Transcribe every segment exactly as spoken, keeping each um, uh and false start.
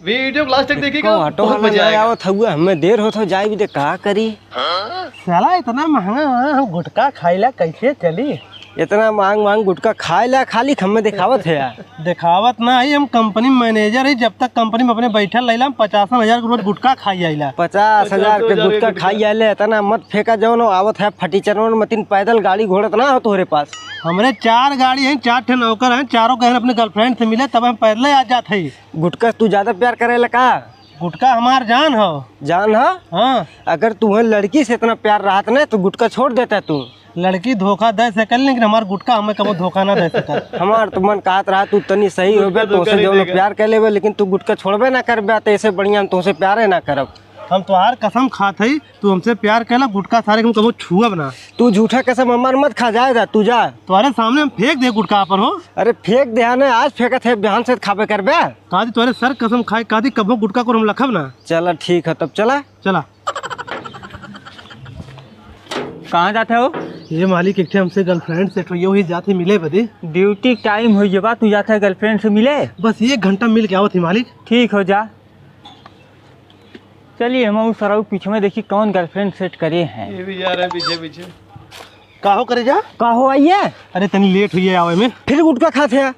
वीडियो को लास्ट तक देखिएगा, ऑटो बहुत वाला मजा ले आएगा। आवत हउआ, हमें देर होत हो, जाए भी दे, का करी? साला इतना महंगा महंगा हम गुटखा खाइला, कैसे चली? इतना महंग महंग गुटखा खाइला, खाली हमें देखावत है यार। देखावत ना है, हम कंपनी मैनेजर है, जब तक कंपनी में अपने बैठल रहिला, हम पचासन हजार के रोज गुटखा खाई आइला। पचास हजार के गुटखा खाई आइले, इतना मत फेंका, जौन आवत है फटीचरवन मतिन पैदल, गाड़ी घोड़ा त ना हो तोहरे पास। हमरे चार गाड़ी हैं, चार ठे नौकर हैं, चारों गए अपने गर्लफ्रेंड से मिले, तब हम पैदल आ जात है। गुटखा तू ज्यादा प्यार करेला का? गुटखा हमार जान हो। जान हो? हाँ। अगर तुम्हें लड़की से इतना प्यार रहत ना तो गुटखा छोड़ देता तू। लड़की धोखा दे सकल, लेकिन हमार गुटखा हमें कबो धोखा ना दे सकल। हमार तो मन कहत रहा तू तनी सही होबे, तोसे जौन प्यार कर लेबे, लेकिन तू गुटखा छोड़बे ना करबे, तो ऐसे बढ़िया हम तोसे प्यारे ना करब। हम तोहार कसम खात हई, तू हमसे प्यार कैला, गुटखा सारे के हम कबो छुअब ना। तू झूठा कसम हमार मत खा, जाए दा, तू जा। तोहरे सामने हम फेंक दे गुटखा पर हो। अरे फेंक दे, हाँ, आज फेंकत है, बिहान से खाबे करबे। कादी तोहरे सर कसम खाए, कादी कबो गुटखा को हम लखब ना। चला ठीक है, तब चला। चला। कहाँ जाते हो? ये मालिक, एक ठे हमसे गर्लफ्रेंड सेट हुई है, वही जाते मिले बदे। ड्यूटी टाइम हो जबा, तू जाते है गर्लफ्रेंड से मिले? बस एक घंटा मिल के आवत ही मालिक। ठीक हो जा। चलिए हम उस सरऊ पीछे में देखी कौन गर्लफ्रेंड सेट करे हैं। ये भी जा रहा है पीछे पीछे। का हो करे जा? का हो आइए? अरे तनी लेट हुई है आवे में। फिर गुटखा खाते हैं।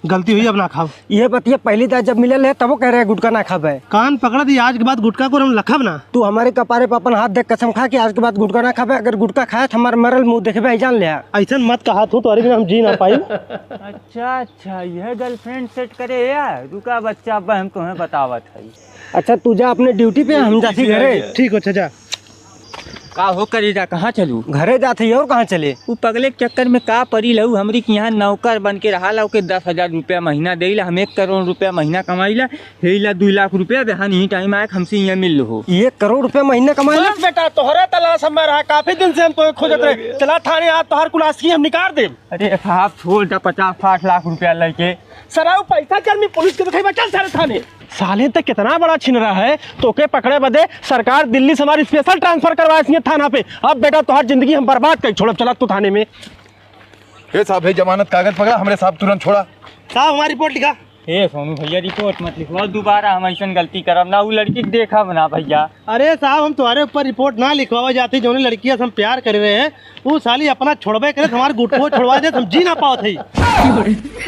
गलती हुई, अब ना खाओ। ये बतिया पहली दार जब मिलल है तबो कह रहे गुटखा ना खाबे। कान पकड़ा दी, आज के बाद गुटखा को हम लखब ना। तू हमारे कपारे पर अपन हाथ देख कसम खा कि आज के बाद गुटखा ना खाबे। अगर गुटखा खाए तो हमार मरल मुंह देखबे, जान ले। ऐसन मत कहा तू, तोहरे बिना हम जी ना पाई। अच्छा अच्छा, यह गर्लफ्रेंड सेट करे यार, रुका बच्चा, अब हम तुम्हें बतावत है। अच्छा, तू जा अपने ड्यूटी पे, हम जाती घरे। ठीक हो, अच्छा, जा। का हो करेजा, कहाँ चलू? घरे जात ही, और कहाँ चले? उ पगले के चक्कर में का पड़ी लहू, हमरी के यहाँ नौकर बन के रहा ला, ओके दस हजार रुपया महीना देइला, हम एक करोड़ रुपया महीना कमाइला, हेइला दुई लाख रुपया, बिहान यही टाइम आए, हमसे यहाँ मिल लो हो। एक करोड़ रुपया महीना कमाइला? बस बेटा, तोहरे तलाश हमें रहा, काफी दिन से हम तोहे खोजत रहे। चला थाने, आज तोहर कुल आशिकी हम निकाल देब। अरे साहब, छोड़ दे, पचास साठ लाख रुपया लेके। सराऊ पैसा चल, मैं पुलिस के दिखाई, चल सारे थाने। साले, ते कितना बड़ा छिनरा है, तोके पकड़े बदे सरकार दिल्ली से हमारी स्पेशल ट्रांसफर करवाए सी थाना पे। अब बेटा, तोहार जिंदगी हम बर्बाद कर छोड़ब, चला तू थाने में। ए साहब, हे जमानत कागज पकड़ा, हमरे साहब तुरंत छोड़ा। साहब, हमारी रिपोर्ट लिखा। ए सोनू भैया, रिपोर्ट मत लिखवाओ दोबारा, हम ऐसन गलती करब ना, उ लड़की के देखब ना भैया। अरे साहब, हम तुम्हारे ऊपर रिपोर्ट ना लिखवावे जाती, जौने लड़किया से हम प्यार करे रहे हैं, उ साली अपना छोड़बे करे, हमारे गुटखो छोड़वा दे, हम जी ना पावत है।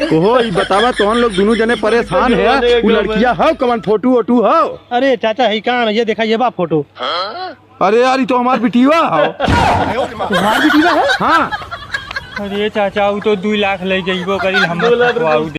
ओहो, ई बतावा, तोहन लोग दुनू जने परेशान है, उ लड़किया हो कवन, फोटो वोटो हो? अरे चाचा, है कहाँ? ये देखा, ये बा फोटो। अरे यार, ई तो हमार बिटिया हो। तुम्हार बिटिया हो? हाँ। अरे चाचा, उ तो दुई लाख ले जइबो करी, हम दो लाख रुपया।